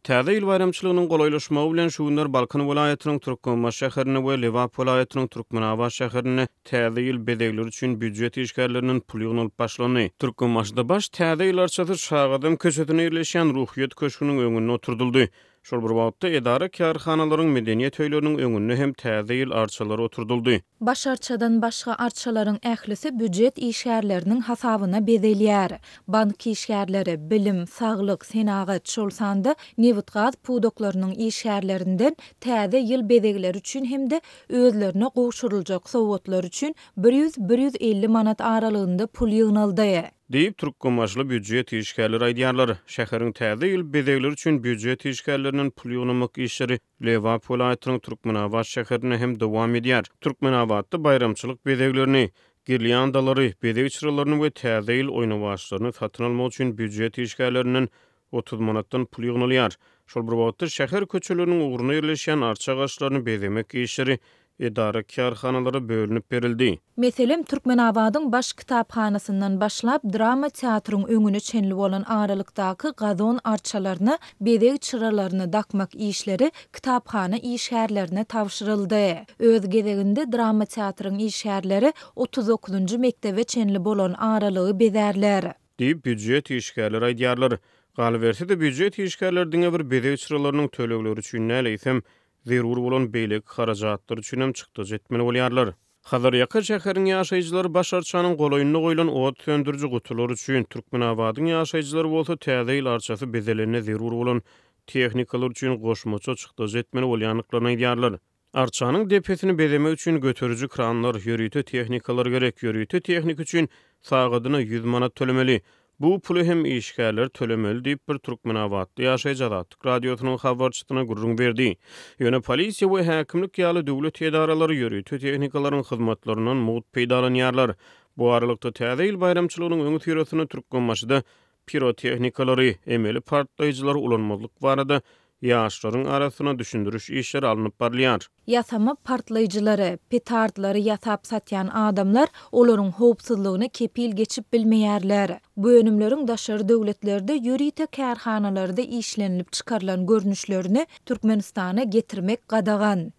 Täze ýyl baýramçylygynyň golaýlaşmagy bilen şu günler Balkan welaýatynyň Türkmenbaşy şäherinde we Lebap welaýatynyň Türkmenabat şäherinde Täze ýyl bezegleri üçin býujet işgärlerinden pul ýygnalyp başlandy. Türkmenbaşyda baş Täze ýyl arçasy Şagadam köçesinde ýerleşýän Ruhyýet köşgüniň öňünde oturdyldy. Şol bir wagtda, edara-kärhanalaryň, medeniýet öýleriniň öňünde hem Täze ýyl arçalary oturdyldy. Baş arçadan başga arçalaryň ählisi býujet işgärleriniň hasabyna bezelýär. Bank işgärleri, bilim, saglyk, senagat, şol sanda nebitgaz pudaklarynyň işgärlerinden Täze ýyl bezegleri üçin hem-de özlerine gowşuryljak sowgatlar üçin 100, 150 manat aralygynda pul ýygnaldy. Diýip, türkmenbaşyly býujet işgärleri aýdýarlar. Şäheriň Täze ýyl bezegleri üçin býujet işgärlerinden pul ýygnamak işleri Lebap welaýatynyň Türkmenabat şäherinde hem dowam edýär. Türkmenabatda baýramçylyk bezeglerini, girlýandalary, bezeg çyralaryny we Täze ýyl oýnawaçlaryny satyn almak üçin býujet işgärlerinden 30 manatdan pul ýygnalýar. Şol bir wagtda, şäher köçeleriniň ugrunda ýerleşýän arça agaçlaryny bezemek işleri edara-kärhanalara bölünip berildi. Meselem, Türkmenabadyň baş kitaphanasyndan başlap drama teatryň öňüne çenli bolan aralykdaky gazon arçalaryna bezeg çyralaryny dakmak işleri kitaphana işgärlerine tabşyryldy. Öz gezeginde drama teatryň işgärleri 39-njy mekdebe çenli bolan aralygy bezärler. Diýip, býujet işgärleri aýdýarlar. Galyberse-de, býujet işgärleri diňe bir bezeg çyralarynyň tölegleri üçin däl, eýsem, zerur bolan beýleki harajatlar üçin hem çykdajy etmeli bolýarlar. Hazarýaka şäheriň ýaşaýjylary baş arçanyň golaýynda goýlan ot söndüriji gutular üçin, Türkmenabadyň ýaşaýjylary bolsa Täze ýyl arçasy bezelende zerur bolan tehnikalar üçin goşmaça çykdajy etmeli bolýandyklaryny aýdýarlar. Arçanyň depesini bezemek üçin göteriji kranlar, ýörite tehnikalar gerek. Ýörite tehnika üçin sagadyna 100 manat tölemeli. Bu puly hem işgärler tölemeli diýip, bir türkmenabatly ýaşaýjy Azatlyk Radiosynyň habarçysyna gürrüň berdi. Ýöne polisiýa we häkimlik ýaly döwlet edaralary ýörite tehnikalaryň hyzmatlaryndan mugt peýdalanýarlar. Bu aralykda, Täze ýyl baýramçylygynyň öňüsyrasynda Türkmenbaşyda pirotehnikalary, emeli partlaýjylary ulanmazlyk barada ýaşlaryň arasynda düşündiriş işleri alnyp barylýar. Ýasama partlaýjylary, petardlary ýasap satýan adamlar olaryň howpsuzlygyna kepil geçip bilmeýärler. Bu önümleriň daşary döwletlerde ýörite kärhanalarda işlenilip çykarylan görnüşlerini Türkmenistana getirmek gadagan.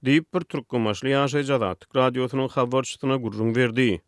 Diýip, bir türkmenbaşyly ýaşaýjy Azatlyk Radiosynyň habarçysyna gürrüň berdi.